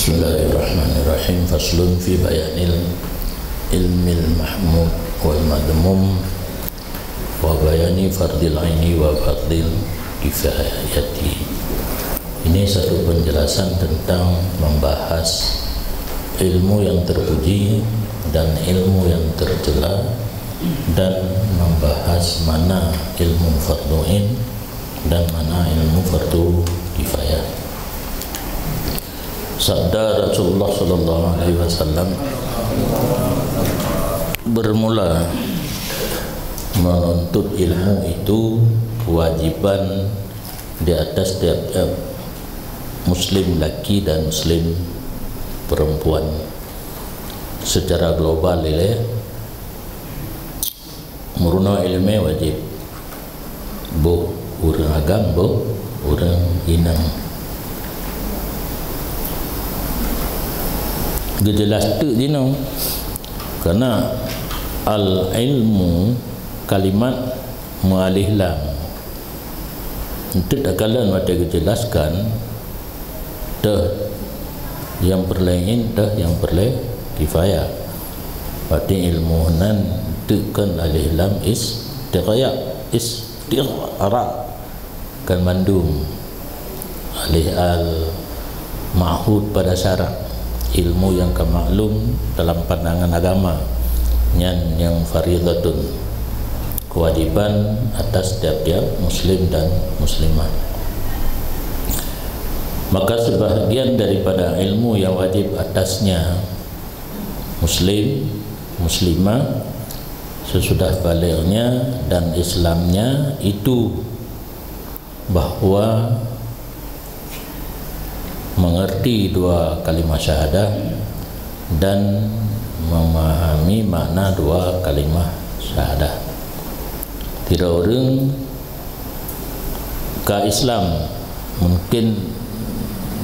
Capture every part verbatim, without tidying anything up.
Bismillahirrahmanirrahim. Faslun fi bayanil ilmil mahmud wal madhmum wa bayani fardil aini wa fardil kifayati. Ini satu penjelasan tentang membahas ilmu yang terpuji dan ilmu yang tercela, dan membahas mana ilmu fardhu ain dan mana ilmu fardhu kifayah. Sabda Rasulullah sallallahu alaihi wasallam, bermula menuntut ilmu itu kewajiban di atas tiap-tiap muslim laki dan muslim perempuan. Secara global ilée, meurunoe iéleumé wajéb, boh ureuëng agam, boh ureuëng inong. Geujeulaih teuk jinoe, karena al-ilmu kalimat meualéh lam. Eunteuk takalon watée geujelaskan, teuh nyang peureulée ain, teuh nyang peureulée kifayah. Berarti ilmu nan teuk kon aléh lam istighraq, istighraq. Kan mandum aléh al ma'hud pada syarak, ilmu nyang ka maklum dalam pandangan agama, nyan nyang faridatun, kewajiban atas tiap-tiap muslim dan muslimah. Maka sebahagian daripada ilmu yang wajib atasnya muslim, muslimah, sesudah balighnya dan Islamnya itu bahwa mengerti dua kalimah syahadah dan memahami makna dua kalimah syahadah. Sidroe ureuëng ka Islam, mungkin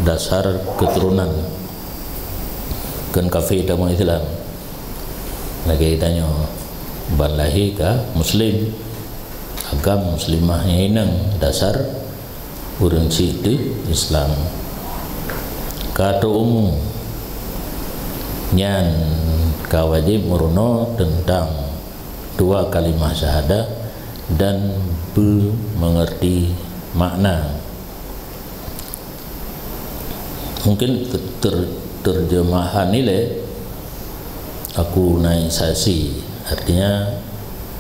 dasar keturunan kon kafé, teuma Islam. Lagée tanyoe, ban lahé ka muslim, agam muslimah nyang inong, dasar ureuëng syiek teuh Islam. Ka trok umu, nyan ka wajéb meurunoe teuntang dua kalimah syahadah dan beumeungeurti makna. Mungkin ter-, ter-, terjemahan ilée, aku naik saksi, artinya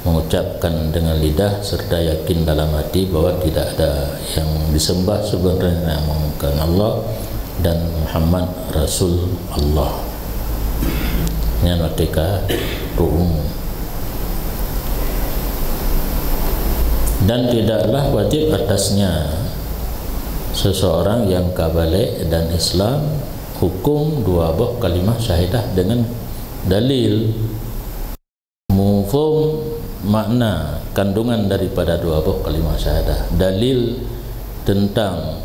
mengucapkan dengan lidah serta yakin dalam hati bahwa tidak ada yang disembah sebenarnya melainkan Allah dan Muhammad Rasul Allah. Nyan watée ka trok umu. Dan tidaklah wajib atasnya seseorang yang ka balek dan Islam hukum dua boh kalimah syahadah dengan dalil, mufhum makna kandungan daripada dua boh kalimah syahadah, dalil tentang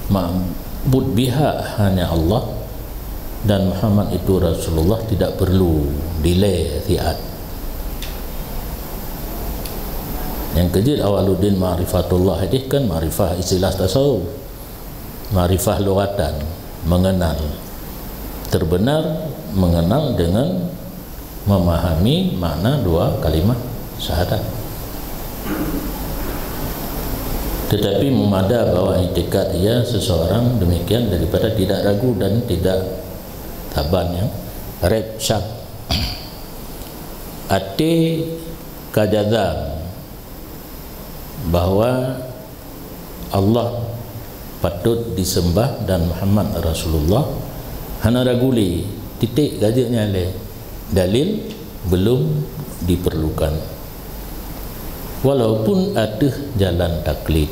ma'bud bihak hanya Allah dan Muhammad itu Rasulullah tidak perlu dilée siat. Nyang keujeuet, awaluddin ma'rifatullah, hadih kan ma'rifah istilah tasawuf. Ma'rifah lughatan, mengenal. Terbenar mengenal dengan memahami makna dua kalimah syahadat. Tetapi meumada bahwa iktikad ia seseorang demikian daripada tidak ragu dan tidak taban nyang reb syak. Até ka jazam bahwa Allah patut disembah dan Muhammad Rasulullah, hana ragu lé, titik, ka jeuet nyan lé, dalil belum diperlukan. Walaupun ateueh jalan taklid.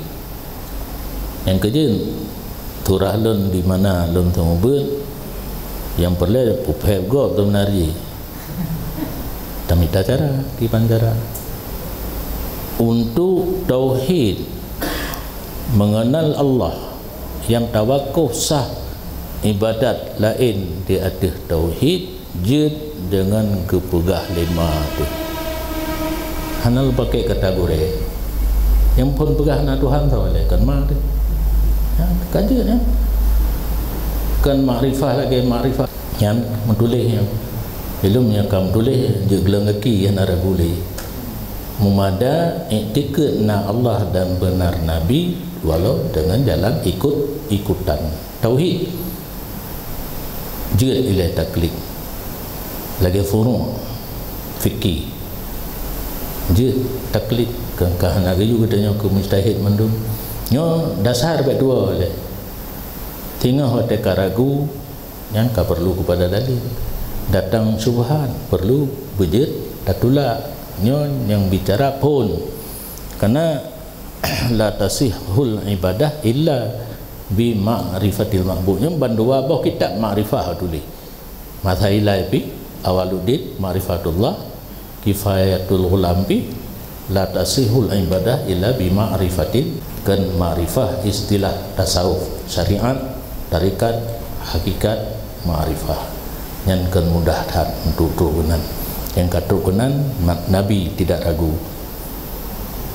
Nyang keujeuet, turah lôn di mana lôn seumeubeuet, nyang peureulée peuphét gob teumeunan jih. Tamita cara, kiban cara. Untuk tauhid, mengenal Allah, nyang tawakuf sah ibadat laén di ateueh tauhid, jeuet deungon geupeugah lé ma teuh. Hana lôn paké kata gurée. Nyang phon peugah na Tuhan saboh lé, kon ma teuh. Ya, ka jeuet, ya. Kon makrifah lagée makrifah. Nyan meutuléh nyan. Ilmu nyang ka meutuléh jeuet gleng gaki hana ragu lé. Meumada iktikeuet na Allah dan beunar Nabi walau deungon jalan ikut-ikutan. Tauhid. Jeuet ilée taklid. Lagée furu' fikih. Jeuet taklid, kon ka hana geuyue geutanyoe keu mujtahid mandum. Nyoe dasar bak dua lé. Singoh watée ka ragu, nyan ka peureulu keupada dalil. Datang syubhat, peureulu beujeuet tatulak. Nyoe nyang bicara phon. Karena la tasihhul ibadah illa bi ma'rifatil ma'bud. Nyoe ban dua boh kitab makrifah tuléh. Masa ilai pi Awaluddin Ma'rifatullah, Kifayatul Ghulam pi la tasihhul ibadah illa bi ma'rifatil, kon makrifah istilah tasawuf, syariat, tarekat, hakikat, makrifah. Nyan kon mudah that untuk trok keunan. Nyang ka trok keunan, ma-, Nabi tidak ragu.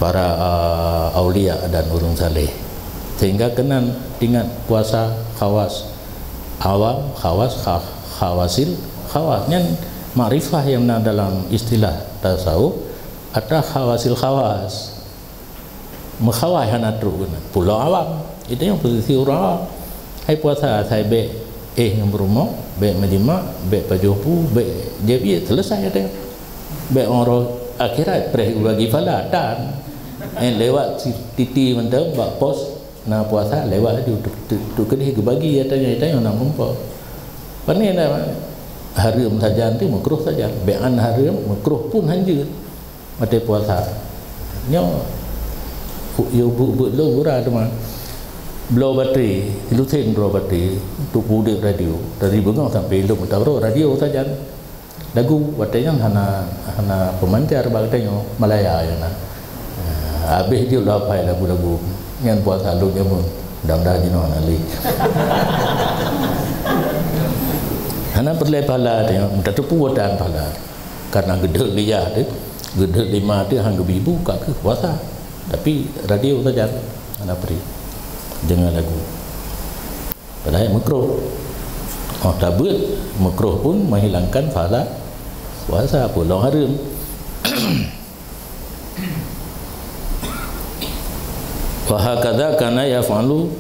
Para, ah, aulia dan ureuëng saleh. Sehingga keunan ingat puasa khawas awam, khawas, kha-, khawasil khawas. Nyan makrifah nyang na dalam istilah tasawuf, ata khawasil khawas. Meukhawai hana trok keunan. Pulo awam. Itu nyang posisi ureuëng awam. Hai puasa, asai bék éh ngon peurumoh, bék meujimak, bék pajoh pu, bék jép ié, selesai ata nyan. Bék uroe akhirat, preh geubagi phala, tan. Eh, lewat si-, titi mantong bak pos na puasa, lewat laju tu, tu, tu keudeh geubagi ata nyan, ata nyan na meurumpok. Pane na hareuem sajan tu, makruh sajan. Bék an hareuem, makruh pun hanjeuet. Watée puasa. Nyoe, pu-, yo bu-, bu-, lôn gura teuma. Bloe batri, lusen bloe batri, untuk udeb radio. Dari beungoh sampai ilôn meutabro radio sajan. Lagu watée nyan hana, hana peumancar bak geutanyoe, Malaya nyan na. Ah, habéh jeuet lôn hafai lagu-lagu. Nyan puasa lôn jameun. Mudah-mudahan jinoe hana lé. Hana peureulée pahala tanyoe, meutateupeue watée phala. Karena geudeuek lé yah teuh, geudeuek lé ma teuh han geubi bu ka kheueh puasa. Tapi radio sajan hana pri deungoe lagu. Padahai makruh. Oh tabeuet, makruh pun menghilangkan pahala puasa, peue lom hareuem. Wa hakadza kana yaf'alu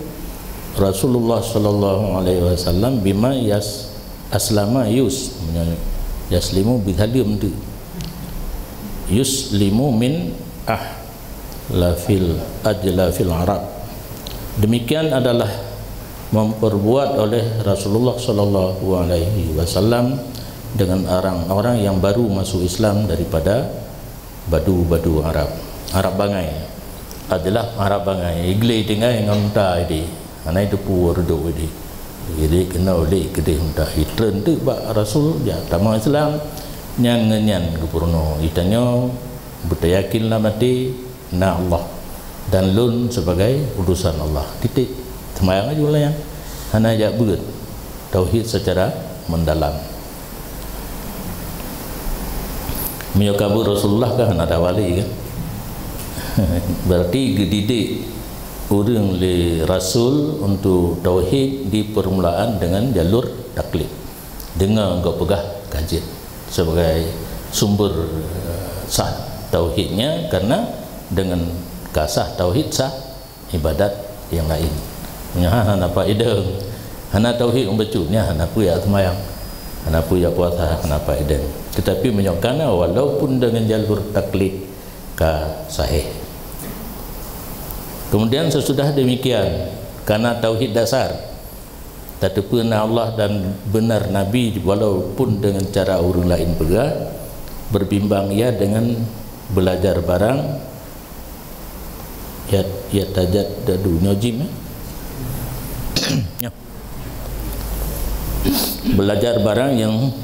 Rasulullah sallallahu alaihi wasallam bima yas-, aslama yus-, yaslimu bihalim tu. Yuslimu min ahlafil ajlafil Arab. Demikian adalah memperbuat oleh Rasulullah sallallahu alaihi wasallam dengan orang-orang yang baru masuk Islam daripada badu-badu Arab. Arab bangai. Adalah Arab bangai. Igleh tinggai ngon unta ideh. Hana iteupeue reudok ideh. Jadi keunoe lé keudeh unta. Itreun teuk bak Rasul, jak tamong Islam. Nyang ngeunyan geupeurunoe. Itanyoe beutayakin lam até, na Allah. Dan lôn sebagai utusan Allah. Titik. Seumayang laju layan. Hana jak beuet. Tauhid secara mendalam. Meunyoe ka beuet Rasulullah kan hana ada wali kan? Berarti geudidik ureuëng lé Rasul untuk tauhid di permulaan dengan jalur taklid. Deungoe geupeugah ka jeuet sebagai sumber, eh, sah tauhidnya, karena dengan ka sah tauhid sah ibadat nyang laén. Nyan hana paideng. Hana tauhid ureuëng bacut nyan hana peue jak seumayang, hana peue jak puasa, hana paideng. Tetapi meunyoe kana walaupun dengan jalur taklid ka sahih. Kemudian sesudah demikian, kana tauhid dasar, tateupeue na Allah dan beunar Nabi walaupun dengan cara ureuëng laén peugah, berbimbang ia dengan belajar barang, ya, ya tajat dadu nyoe jim, eh? Belajar barang yang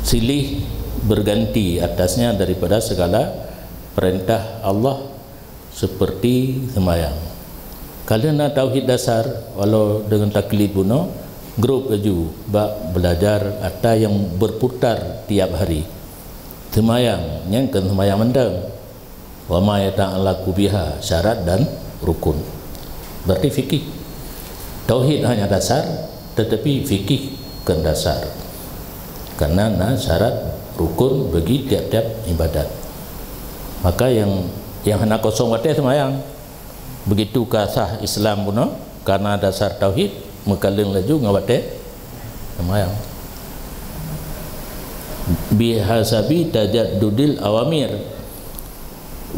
silih berganti atasnya daripada segala perintah Allah seperti seumayang. Ka lheueh na tauhid dasar, walau deungon taklid bunoe, grob laju bak belajar ata nyang berputar tiap hari. Seumayang, nyan kon seumayang mantong. Wa ma yata'allaqu biha, syarat dan rukun. Berarti fikih. Tauhid hanya dasar, Tetapi fikih kon dasar, karena na syarat rukun bagi tiap-tiap ibadat. Maka nyang, nyang hana kosong watée seumayang, begitu ka sah Islam bunoe, karena dasar tauhid, meukaleueng laju ngon watée seumayang. Bihasabi tajaddudil awamir,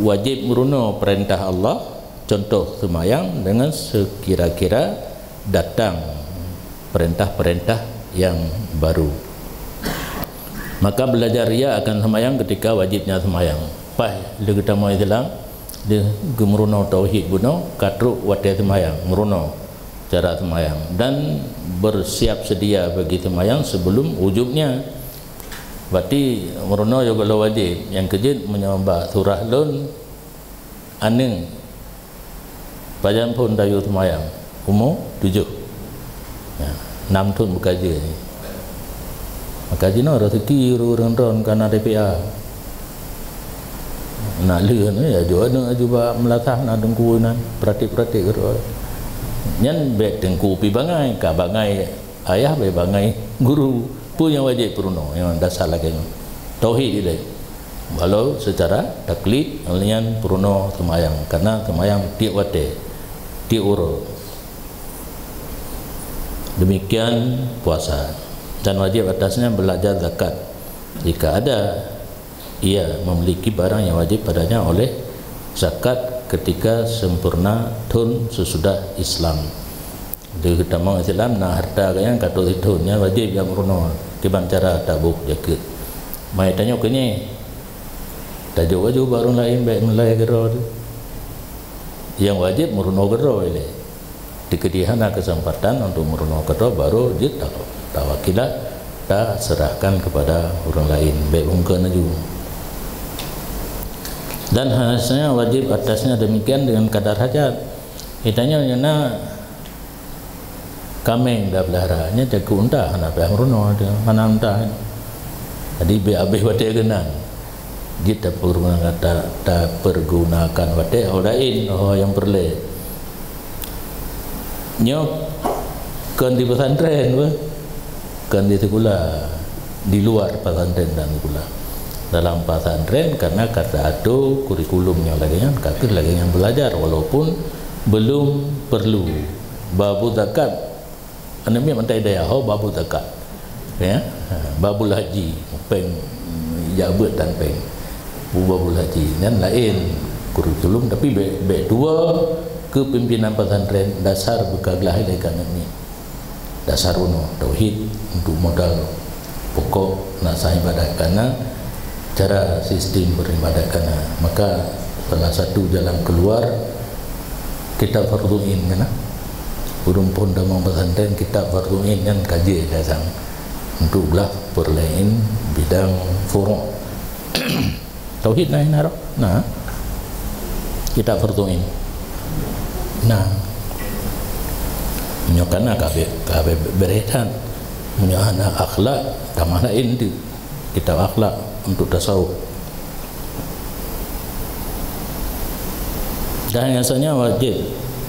wajéb meurunoe peurintah Allah, contoh seumayang, dengan sekira-kira datang peurintah-peurintah nyang baru. Maka beulajar ria akan seumayang keutika wajéb nyan seumayang. Paih lé geutanyoe Islam, lé geumeurunoe tauhid bunoe, ka trok watée seumayang, meurunoe cara seumayang dan bersiap sedia bagi seumayang sebelum wujubnya. Berarti meurunoe yoh goh lom wajéb. Nyang keujeuet meunyoe bak surah lôn, aneuëk, pajan phon tayue seumayang, umu tujoh. Ya, nam thon meukaji. Maka jinoe raseuki ureuëng droen ka na D P A. Na lheueh nyoe, ya, jok aneuëk aju bak meulasah na teungku nan, pratik-pratik keudroe. Nyan bék teungku pi bangai, ka bangai ayah, bék bangai guru. Peue nyang wajéb peurunoe, nyang dasar lagée nyoe. Tauhid ilée. Walau secara taklid, nyan peurunoe seumayang, karena seumayang tiek watée, tiek uroe. Demikian puasa. Dan wajib atasnya belajar zakat, jika ada ia memiliki barang yang wajib padanya oleh zakat ketika sempurna thon sesudah Islam. Di tamong Islam na harta geuh nyang ka trok sithon, nyan wajéb jak meurunoe kiban cara taboh zakeuet. Mai tanyoe keu nyoe, tajok aju bak ureuëng laén bék meulai keudroe teuh. Nyang wajéb meurunoe keudroe ilée. Dikeudi hana keuseumpatan untuk meurunoe keudroe, baru jeuet ta-, tawakilah, taseurahkan kepada ureuëng laén, bék ungkeuen aju. Dan harusnya wajib atasnya demikian dengan kadar hajat. Geutanyoe nyang na kaméng tapeulihara, nyan cakeup unta, hana payah meurunoe, hana unta. Jadi, bék habéh watée keunan. Jeuet tapeurgunakan, ta-, tapeurgunakan watée ho laén, ho nyang peureulée. Nyoe kon di pesantren, beh. Kon di sikula, di luar pesantren dan sikula. Dalam pesantren, karena ka teuatur kurikulum nyang lagée nyan, ka kheueh lagée nyang beulajar, walaupun belum perlu. Babu zakat, aneuëk miet mantong daya ho babu zakat. Ya, ha, babul haji, péng, jak beuet tan péng. Bu babul haji, nyan laén kurikulum, tapi bék, bék tuwoe keu pimpinan pesantren, dasar beuka glah ilée keu aneuëk miet. Dasar bunoe, tauhid untuk modal pokok nak sah ibadat kana, cara sistem beribadat kana. Maka salah satu jalan keluar, kitab fardhu ain kana. Ureuëng phon tamong pesantren, kitab fardhu ain nyan kaji dasang untuk glah peureulée bidang furu'. Tauhid na, na roh? Na. Kitab fardhu ain. Na. Meunyoe kana ka be-, ka be-, bereh that. Meunyoe hana akhlak, tamah laén tu. Kitab akhlak untuk tasawuf. Dan yang sanya wajib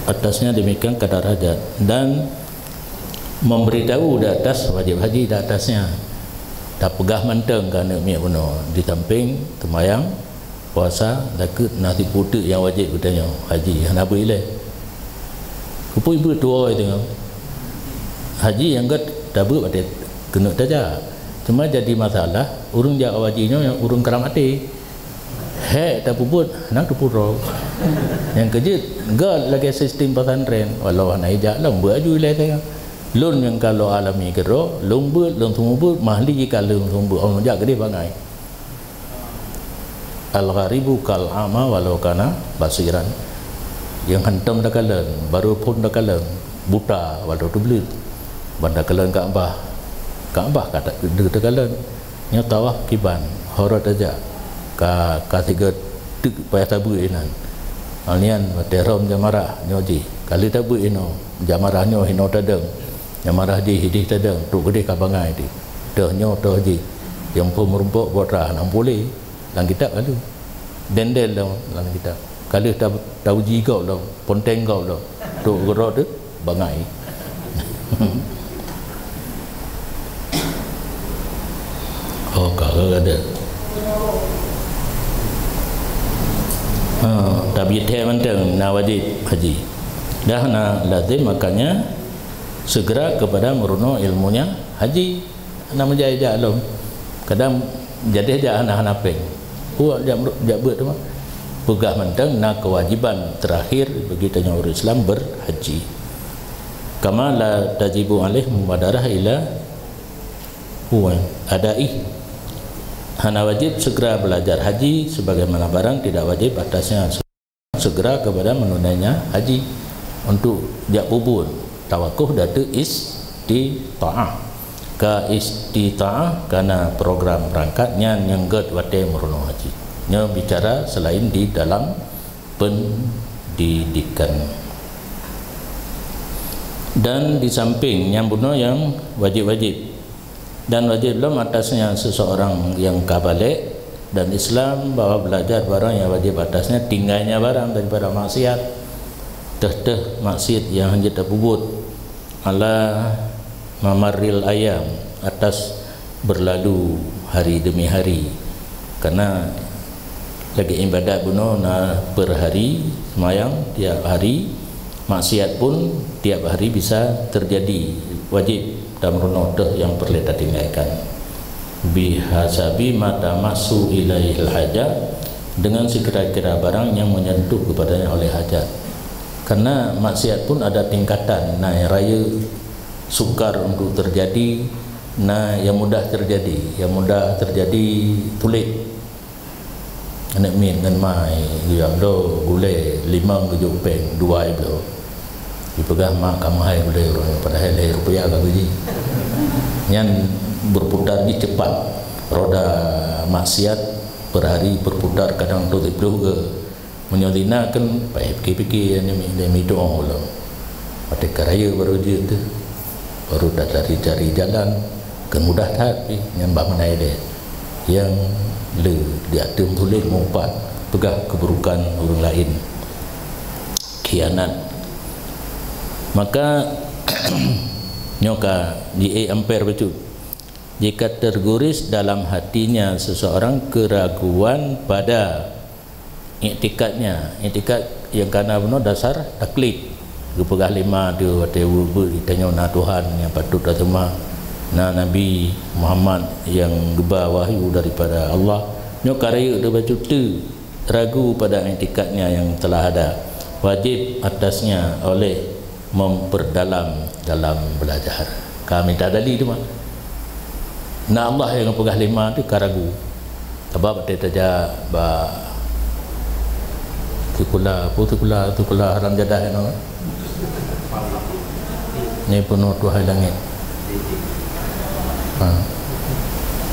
atasnya demikian kadar hajat. Dan memberitahu di atas wajib haji di atasnya. Tapeugah mantong keu aneuëk miet bunoe, di samping seumayang, puasa, zakeuet, na sipeue teuk nyang wajéb geutanyoe, haji, hana beuilée. Keupeue beuet tuwoe teungoh? Haji nyang gét tabeuet watée keuneuk tajak. Cuma jadi masalah, ureuëng jak haji nyoe ureuëng karam até. Hék tapeubuet, hana teupeudroe. Nyang keujeuet, gét lagée sistem pesantren, walau hana ijak lom beuet aju ilée saya. Lôn nyang ka lôn alami keudroe, lôn beuet, lôn seumeubeuet, mahli ka lôn seumeubeuet, oh, jak keudeh bangai. Al-gharibu kal a'ma walau kana basiran. Nyang hantom takalon, barô phon takalon, buta walau teubleuet. Ban takalon Ka'bah, Ka'bah ka ta-, takalon. Nyoe tawaf kiban, horot aja. Ka, ka sigoe teuk payah tabeuet inan. Alnian watée rhom jamarah nyoe jih. Ka lheueh tabeuet inoe, jamarah nyoe hinoe tadong. Jamarah jih hideh tadong, trok keudeh ka bangai deh. Toh nyoe toh jih. Nyang phon meurumpok buet rah nam pulé. Lam kitab ka lheueh. Dendel lom lam kitab. Ka lheueh ta-, tauji gob lom, ponteng gob lom. Trok keudroe teuh bangai. Ada. Ha, tapi thèe mantong na wajib haji. Dah na lazim, makanya segera kepada meurunoe ilmunya haji. Hana meujak-jak lom. Kadang jadi jak hana-hana péng. Buat jak, jak beuet tu mah. Peugah mantong na kewajiban terakhir bagi tanyoe ureuëng Islam berhaji. Kama la tajibu alaih mubadarah ila huwa adaih. Hana wajib segera belajar haji sebagaimana barang tidak wajib atasnya segera kepada menunainya haji untuk jak peubuet tawakuf datu istitaah. Ka istitaah kana program berangkat nyan nyang gét watée meurunoe haji. Nyoe bicara selain di dalam pendidikan. Dan di samping nyang bunoe nyang wajib-wajib, dan wajib lom atasnya seseorang yang ka balek dan Islam bahwa belajar barang yang wajib atasnya tinggalnya barang daripada maksiat, teuh-teuh maksiat yang hana tapeubuet, ala mamarril ayam, atas berlalu hari demi hari. Karena lagée ibadat bunoe na per hari, semayang tiap hari, maksiat pun tiap hari bisa terjadi. Wajib tameurunoe teuh nyang peureulée tatinggalkan. Bihasabi ma tamassu ilaihil hajah, dengan sekira-kira barang yang menyentuh kepadanya oleh hajat. Karena maksiat pun ada tingkatan, na nyang rayeuk, sukar untuk terjadi, na nyang mudah terjadi. Nyang mudah terjadi tuléh. Aneuk miet ngon mai, geujak bloe gulée, limong geujok péng, dua bloe. Jipeugah mak ka meuhai gulée uroe nyoe, padahai lhée rupiah ka geuji. Nyan berputar jih cepat. Roda maksiat per hari berputar kadang tujoh ploh ke. Meunyoe zina kan payah pike-pike, nyan mi, nyan mi doa ulôn. Watée ka rayeuk baru jeuet teuh, baru tacari-cari jalan, kan mudah that pih, nyan bah meunan ilée. Nyang le di ateueh tuléh meuupat peugah keuburukan ureuëng laén, khianat. Maka nyoe ka jiék amper bacut. Jika tergurus dalam hatinya seseorang keraguan pada iktikadnya, iktikad nyang kana bunoe dasar taklid. Geupeugah lé ma teuh watée weuek-weuek geutanyoe na Tuhan nyang patut taseumah, na Nabi Muhammad nyang geuba wahyu daripada Allah. Nyoe ka rayeuk teuh bacut teuh ragu pada iktikadnya yang telah ada. Wajib atasnya oleh memperdalam dalam belajar. Ka mita dalil teuma. Na Allah nyang peugah lé ma teuh ka ragu. Sabab watée tajak bak sikula, peue sikula, sikula haram jadah nyoe. Nyoe peunoh tuhai langét. Ha.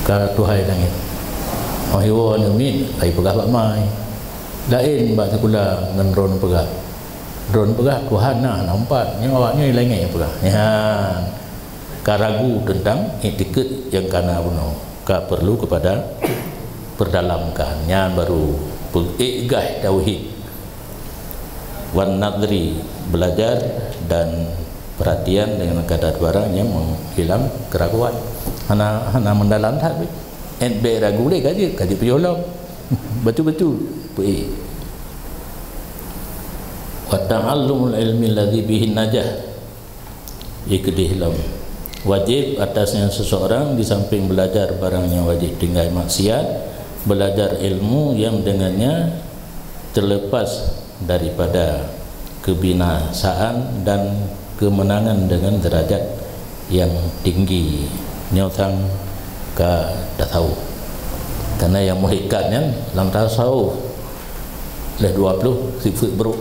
Ka tuhai langét. Oh, iwoe aneuk miet, ka ipeugah bak ma. Laén bak sikula ngon droeneuh peugah. Droeneuh peugah Tuhan na, na meupat. Nyoe awaknyoe ilangét nyang peugah. Nyan ka ragu teuntang iktikad nyang kana bunoe. Ka perlu kepada perdalamkan. Nyan baru peuék gaih tauhid. Wan nadri, belajar dan perhatian dengan kadar barang yang menghilang keraguan. Hana, hana meudalam that. Ét bék ragu lé ka jeuet, ka jeuet piôh lom. Bacut-bacut peuék. Wa ta'allumul ilmi alladzi bihi najah. Ikeudeh lom. Wajib atasnya seseorang di samping belajar barang yang wajib tinggai maksiat, belajar ilmu yang dengannya terlepas daripada kebinasaan dan kemenangan dengan derajat yang tinggi. Nyoe sang ka tasawuf. Karena yang muhlikat nyan lam tasawuf leh dua puluh sifat buruk.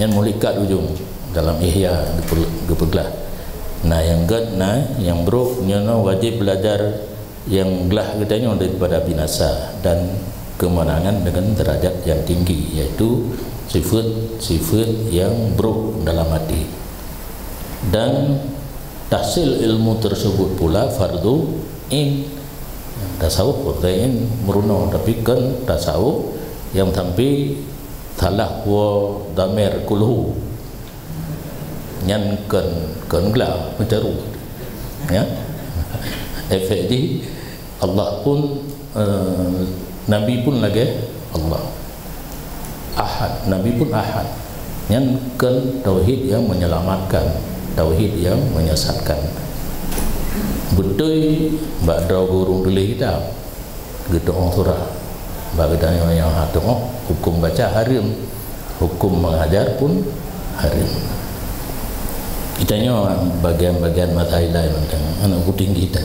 Nyan muhlikat ujong dalam Ihya geupe-, geupeuglah. Nah, nyang gét, nah, nyang brok, nyoe na wajéb belajar nyang glah geutanyoe daripada binasa dan keumanangan dengan derajat nyang tinggi, yaitu sifat-sifat nyang brok dalam até. Dan tahsil ilmu tersebut pula fardhu ain. Tasawuf fardhu ain meurunoe, tapi kon tasawuf nyang sampai salah woe dhamér kulhu. Nyan kon, kon glah meucaru. Ya. Efek jih Allah pun, eh, Nabi pun lagée Allah. Ahad, Nabi pun Ahad. Nyan kon tauhid nyang menyelamatkan, tauhid nyang menyesatkan. Beutôi bak droe gurée tuléh kitab, geutu'oh surah. Bak geutanyoe nyang hana tu'oh, huköm baca hareuem, huköm mengajar pun hareuem. Geutanyoe bagian-bagian mata ilai mantong, aneuk kuting kita.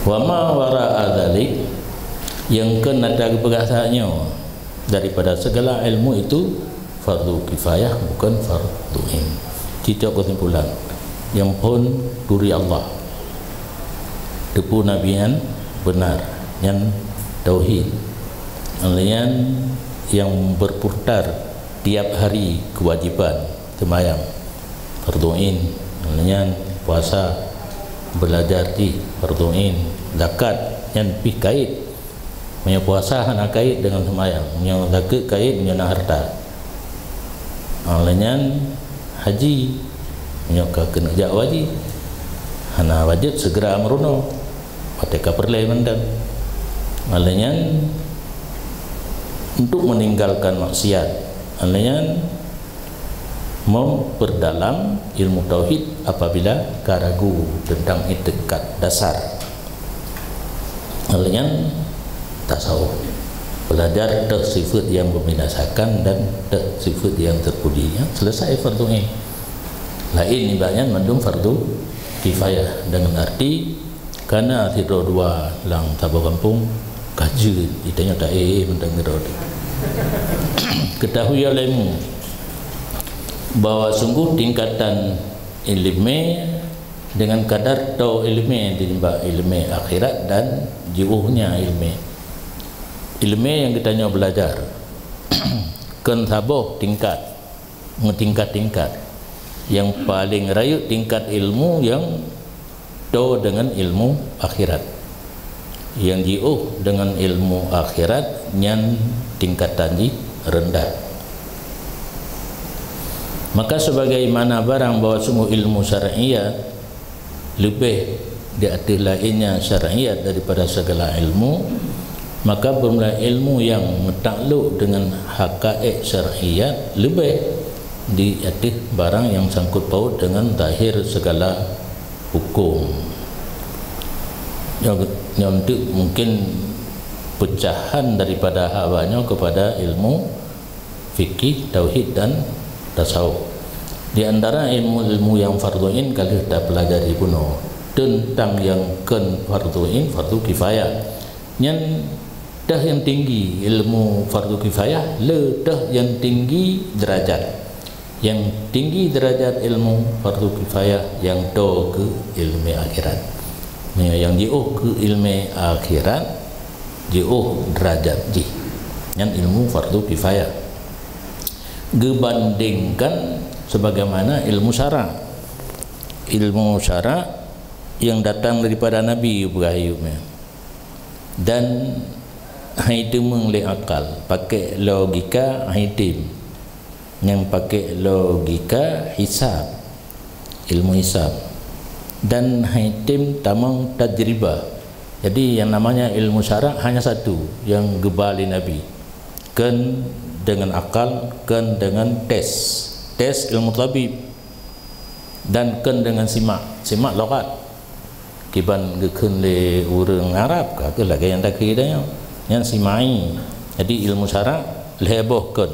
Wa ma wara'a dzalik, nyang kon ata geupeugah saat nyoe, daripada segala ilmu itu fardu kifayah, bukan fardu ain. Cicok kesimpulan, nyang phon turi Allah, teupeu Nabi nyan benar, nyan tauhid. Nyan nyang berputar tiap hari kewajiban seumayang, fardu ain. Nyan puasa, belajar jih, fardu ain. Zakat nyan pih kait. Meunyoe puasa hana kait deungon seumayang, meunyoe zakeuet kait, meunyoe na harta. Lheueh nyan haji, meunyoe ka keuneuk jak haji, hana wajéb segera meurunoe, watée ka peureulée mantong. Lheueh nyan untuk meninggalkan maksiat, lheueh nyan memperdalam ilmu tauhid apabila ka ragu tentang itikad dasar. Lheueh nyan tasawuf, belajar teuh sifat nyang membinasakan dan teuh sifat nyang terpuji, nyan selesai fardu ain. Laén nibak nyan mandum fardu kifayah, dengan arti kana sidroe dua lam saboh gampông ka jeuet, geutanyoe ta-éh mantong keudroe. Ketahui olehmu bahwa sungguh tingkatan ileumé dengan kadar toe ileumé tinimbang ileumé akhirat dan jiôhnya ileumé. Ileumé nyang geutanyoe beulajar kon saboh tingkat, meutingkat-tingkat. Nyang paleng rayeuk tingkat ilmu nyang toe deungon ilmu akhirat. Nyang jiôh deungon ilmu akhirat nyan tingkatan jih reundah. Maka sebagaimana barang bahwa sungguh ilmu syar'iyat leubeh di ateueh laénnya syar'iyat daripada segala ilmu, maka beurmula ilmu nyang meutaklok deungon hakaék syar'iyat leubeh di ateueh barang nyang sangkot paut deungon zahir segala huköm. Nyoe, nyoe teuk mungken peucahan daripada haba nyoe keupada ilmu fikih, tauhid dan tasawuf. Di antara ilmu-ilmu nyang fardhu ain ka lheueh tapeulajari bunoe, teuntang nyang kon fardhu ain, fardhu kifayah. Nyan teuh nyang tinggi ilmu fardhu kifayah, le teuh nyang tinggi derajat. Nyang tinggi derajat ilmu fardhu kifayah, nyang toe keu ileumé akhirat. Meunyoe nyang jiôh keu ileumé akhirat, jiôh derajat jih. Nyan ilmu fardhu kifayah. Geubandingkan sebagaimana ilmu syara'. Ilmu syara' nyang datang daripada Nabi peugah ayeuem nyan. Dan han jiteumeung lé akal, pakék logika han jitem. Nyang pakék logika hisab, ilmu hisab, dan han jitem tamong tajribah. Jadi, yang namanya ilmu syara' hanya satu yang geuba lé Nabi, kon deungon akal, kon deungon tes, tes ilmu tabib, dan kon deungon simak, simak lughat. Kiban geukheun lé ureuëng Arab, ka kheueh lagée nyang takheun tanyoe, nyan simai. Jadi, ilmu syara' lhée boh kon.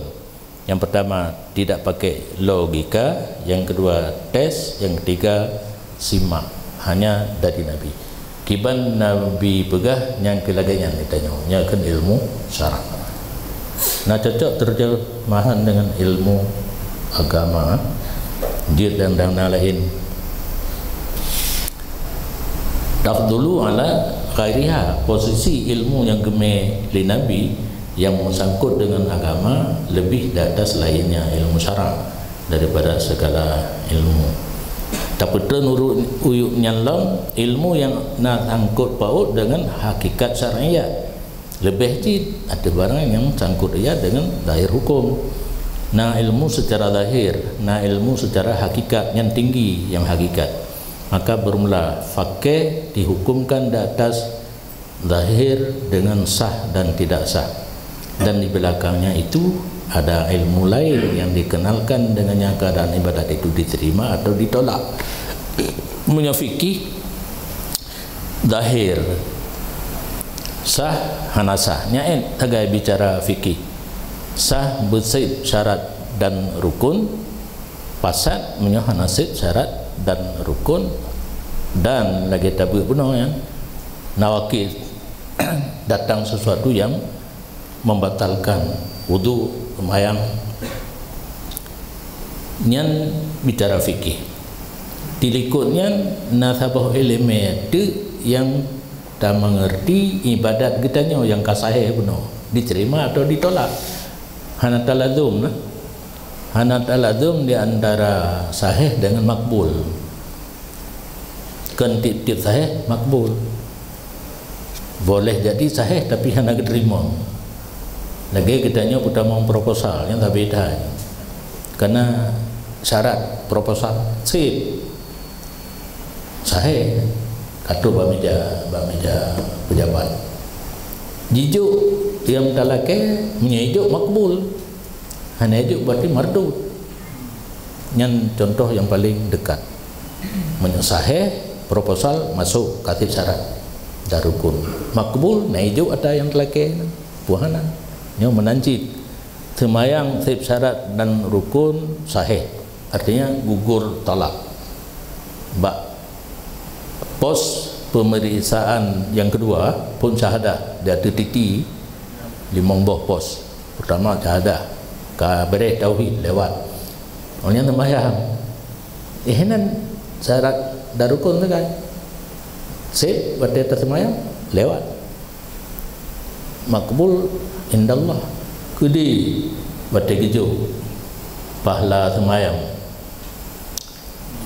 Yang pertama, tidak pakai logika. Yang kedua, tes. Yang ketiga, simak. Hanya dari Nabi. Kiban Nabi peugah, nyang keu lagée nyan geutanyoe. Nyan kheun ilmu syara'. Na cocok terjemahan dengan ilmu agama, jeuet dan, dan na laén. Tafdulu ala ghairiha, posisi ilmu nyang geumé lé Nabi nyang meusangkot deungon agama leubeh di atas lainnya ilmu syara' daripada segala ilmu. Tapeutreun urut uyuek nyan lom ilmu nyang na sangkot paut deungon hakikat syariat. Leubeh cit ateueh barang nyang sangkot ia deungon zahir huköm. Na ilmu secara zahir, na ilmu secara hakikat, nyan tinggi nyang hakikat. Maka bermula fakih dihukumkan di atas zahir dengan sah dan tidak sah. Dan di belakangnya itu ada ilmu lain yang dikenalkan dengannya keadaan ibadat itu diterima atau ditolak. Meunyoe fikih, zahir sah, hana sah. Nyan sagai bicara fikih. Sah beuseb syarat dan rukun, fasad meunyoe hana seb syarat dan rukun, dan lagée tabeuet bunoe nyan, nawaqid, datang sesuatu yang membatalkan wudu, seumayang. Nyan bicara fikih. Di likot nyan na saboh iéleumé teuk nyang tameungeurti ibadat geutanyoe nyang ka sahih bunoe, diterima atau ditolak. Hana talazum lah. Hana talazum di antara sahih dengan makbul. Kon tieb-tieb sahih makbul. Boleh jadi sahih tapi hana geuteurimong. Lagée geutanyoe peutamong proposal nyang sabeda. Karena syarat proposal seb sahih, ka trok bak meja, bak meja pejabat. Jijok nyang talakée, meunyoe ijok makbul. Hana ijok berarti mardud. Nyan contoh nyang paling dekat. Meunyoe sahih, proposal masuk ka seb syarat dan rukun. Makbul, na ijok ata nyang talakée nyan. Peue hana. Nyoe meunan cit. Seumayang seb syarat dan rukun sahih. Artinya gugur talak. Bak pos pemeriksaan nyang keudua, phon syahadah di ateueh titi, limong boh pos. Pertama syahadah, ka beureh tauhid lewat. Oh nyan seumayang. Eh, nyan syarat dan rukun tu kan. Seb, watée taseumayang, lewat. Makbul indallah. Keudeh watée geujok pahala seumayang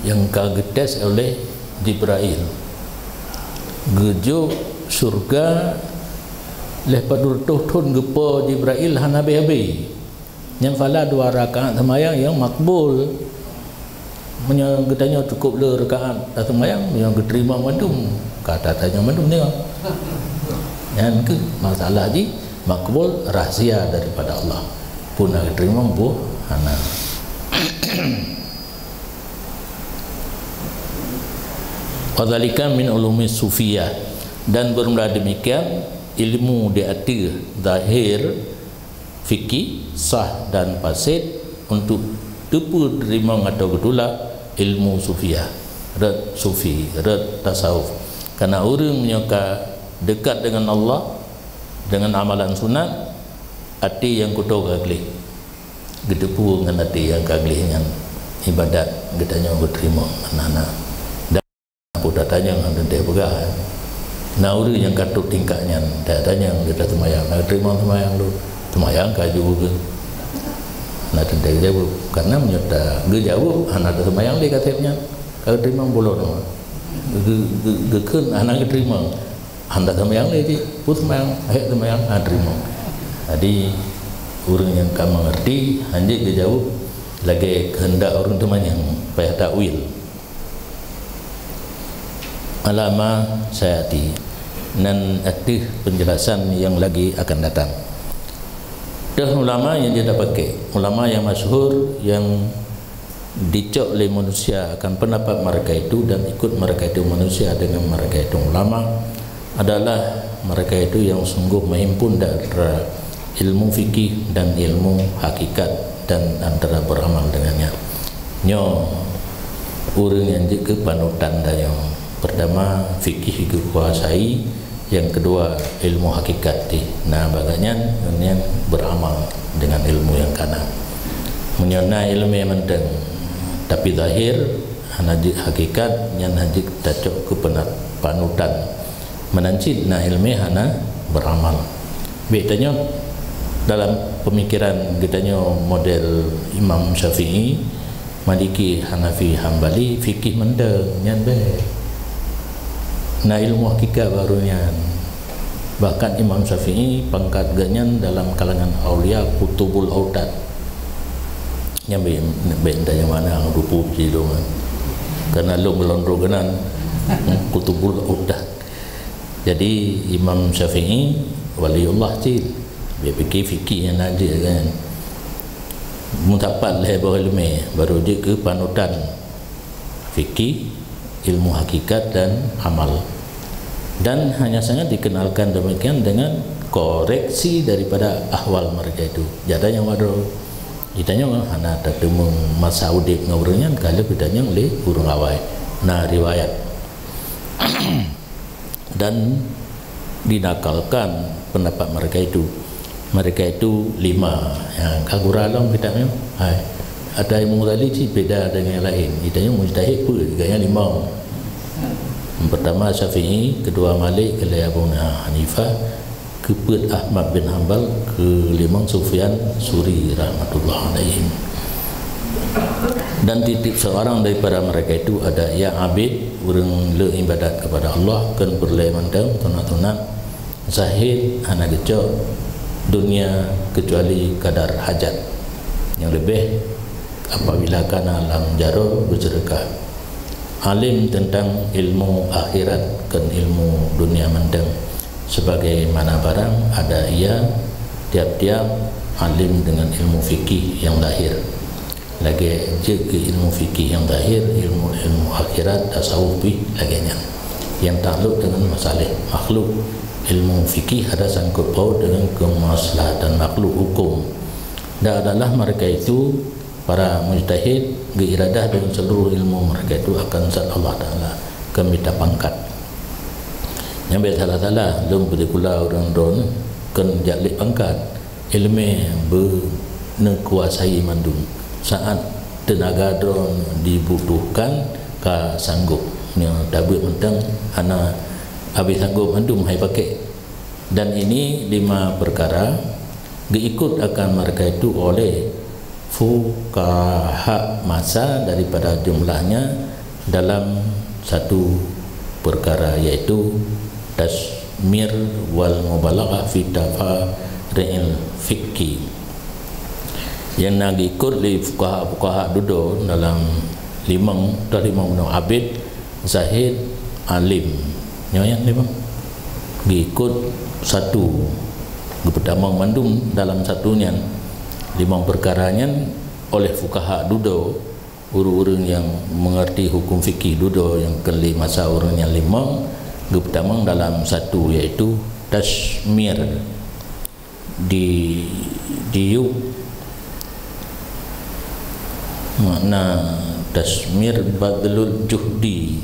nyang ka geutés oleh Jibrail. Geujok syurga lhée padub reutôh thon geupo Jibrail hana habéh-habéh. Nyan pahala dua rakaat seumayang nyang makbul. Meunyoe geutanyoe cukup le rakaat taseumayang, meunyoe geuteurimong mandum, ka tatanyong mandum nyoe. Nyan keuh masalah jih makbul rahsia daripada Allah. Peue na geuteurimong, peue hana. Wadzalika min ulumi sufiyah, dan bermula demikian ilmu di ateueh zahir fikih sah dan fasid untuk teupeu teurimong atau geutulak ilmu sufiah, rot sufi, rot tasawuf. Karena ureuëng meunyoe ka dekat dengan Allah dengan amalan sunat, até nyang kuto ka gleh, geuteupeue ngon até nyang ka gleh nyan ibadat geutanyoe geuteurimong ngon hana. Peue tatanyong hana teuntée peugah. Na ureuëng nyang ka trok tingkat nyan, tatanyong geutanyoe seumayang, na teurimong seumayang lôn? Seumayang ka jeuet keu? Na teuntée geujaweueb. Karena meunyoe ta geujaweueb hana taseumayang lé ka seb nyan, ka teurimong buleuen nyoe. Geu-, geu-, geukheun hana geuteurimong. Hana taseumayang lé jih, peue seumayang, hék seumayang hana teurimong. Jadi ureuëng nyang ka meungeurti hanjeuet geujaweueb lagée keuheundak ureuëng teumanyong, payah takwil. Alama sayati, nan ateueh penjelasan yang lagi akan datang. Teuh ulama nyang jeuet tapaké, ulama nyang masyhur nyang dicok lé manusia akan pendapat mereka itu dan ikut mereka itu manusia dengan mereka itu ulama adalah mereka itu yang sungguh menghimpun antara ilmu fikih dan ilmu hakikat dan antara beramal dengannya. Nyoe ureuëng nyang jeuet keu panutan tanyoe. Pertama, fikih geukuasai, yang kedua, ilmu hakikat jih. Nah, bagaimana nyan beramal dengan ilmu yang kana. Meunyoe na ilmu yang manteng, tapi zahir hana jeuet hakikat, nyan hana jeuet tacok keu pena-, panutan. Meunan cit na iéleumé hana beuramal. Bék tanyoe dalam peumikiran geutanyoe model Imam Syafi'i, Maliki, Hanafi, Hambali, fikih mantong, nyan bék. Na ilmu hakikat baru nyan. Bahkan Imam Syafi'i pangkat geuhnyan dalam kalangan aulia kutubul autad. Nyan bék, bék tanyoe mana rupu jidong. Karena lôn meulôn droe keunan, hmm, Qutbul Uqdah. Jadi, Imam Syafi'i waliullah cit. Dia fikih-fikih nyang na jeuet kan. Meusapat lhèe boh ileumèe, baru jeuet keu panutan fikih, ilmu hakikat dan amal. Dan hanya sangat dikenalkan demikian dengan koreksi daripada ahwal mereka itu. Jada nyang wadro. Geutanyoe hana tateumeung masa udép ngon ureueng nyan, ka lheueh geutanyong lé ureueng awai. Na riwayat. Dan dinakalkan pendapat mereka itu. Mereka itu lima. Ya, ka gura lom kitab nyoe. Hai. Ata Imam Ghazali cit beda dengan yang lain. Geutanyoe mujtahid peue, gaya lima. Yang pertama Syafi'i, kedua Malik, ketiga Abu Hanifah, keupeuet Ahmad bin Hambal, keulimong Sufyan Suri rahmatullah alaihim. Dan tiep-tiep seorang daripada mereka itu ada yang abid, ureueng le ibadat kepada Allah, kheun peureulèe mantong, sunat-sunat, zahid, hana geucok dunia kecuali kadar hajat. Yang lebih apabila kana lam jarur, beuseudeukah. Alim tentang ilmu akhirat, kheun ilmu dunia mantong. Sebagaimana barang ada ia tiap-tiap alim dengan ilmu fikih yang zahir. Lagèe jeuet keu ilmu fikih yang zahir, ilmu-ilmu akhirat, tasawuf pih lagèe nyan. Yang takluk dengan masalah makhluk, ilmu fikih ada sangkut paut dengan kemaslahatan makhluk hukum. Dan adalah mereka itu para mujtahid geuiradah dengan seluruh ilmu mereka itu akan zat Allah Taala, keu mita pangkat. Nyang bèk salah-salah, lôn peutikula ureueng droeneuh kheun jak lé pangkat, ileumèe beuneukuasai mandum. Saat teunaga droeneuh dibutuhkan ka sanggob, nyoe tabeuet mantong hana habéh sanggob mandum hai pakék. Dan ini lima perkara geuikot akan mereka itu oleh fuqaha masa daripada jumlahnya dalam satu perkara, yaitu tasmir wal mubalaghah fi tafari'il fiqhi. Nyang na geuikot lé fuqaha-fuqaha dudoe dalam limong, dah limong bunoe abid, zahid, alim. Nyoe nyang limong. Geuikot satu, geupeutamong mandum dalam satu nyan. Limong peukara nyan oleh fuqaha dudoe, ureueng-ureueng nyang meungerti huköm fikih dudoe nyang keu lé masa ureueng nyan limong, geupeutamong dalam satu, yaitu tasmir. Di, diyub makna tasmir badlul juhdi,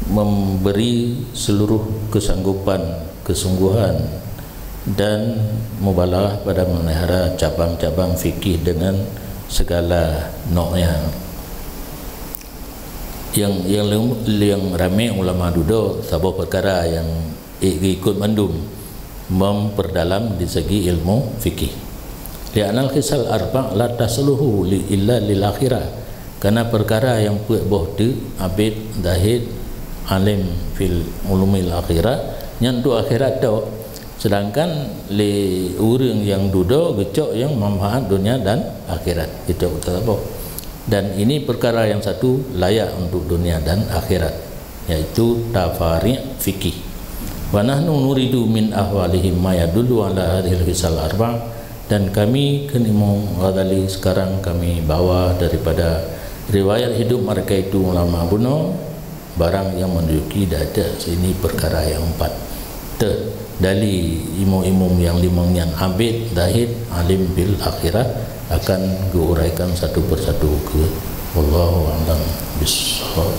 memberi seluruh kesanggupan, kesungguhan, dan mubalaghah pada memelihara cabang-cabang fikih dengan segala noknya. Yang, yang lem-, yang ramé ulama dudoe saboh peukara nyang i-, ikot mandum memperdalam di segi ilmu fikih. Li'annal khisal arba' la tasluhu li, illa lil akhirah. Karena peukara nyang peuet boh teuk, abid, zahid, alim fil ulumil akhirah, nyan untuk akhirat tok. Sedangkan lé ureueng nyang dudoe geucok nyang manfaat dunia dan akhirat. Geucok saboh. Dan ini perkara yang satu layak untuk dunia dan akhirat, yaitu tafari' fikih. Wa nahnu nuridu min ahwalihim ma yadullu ala hadhil khisal arba', dan kami, kheun Imam Ghazali, sekarang kami bawa daripada riwayat hidup mereka itu ulama bunoe, barang yang menunjuki data sini perkara yang empat. Teuh, dali imum-imum yang limong nyan abid, zahid, alim bil akhirah akan geuuraikan satu persatu keu. Wallahu a'lam bissawab.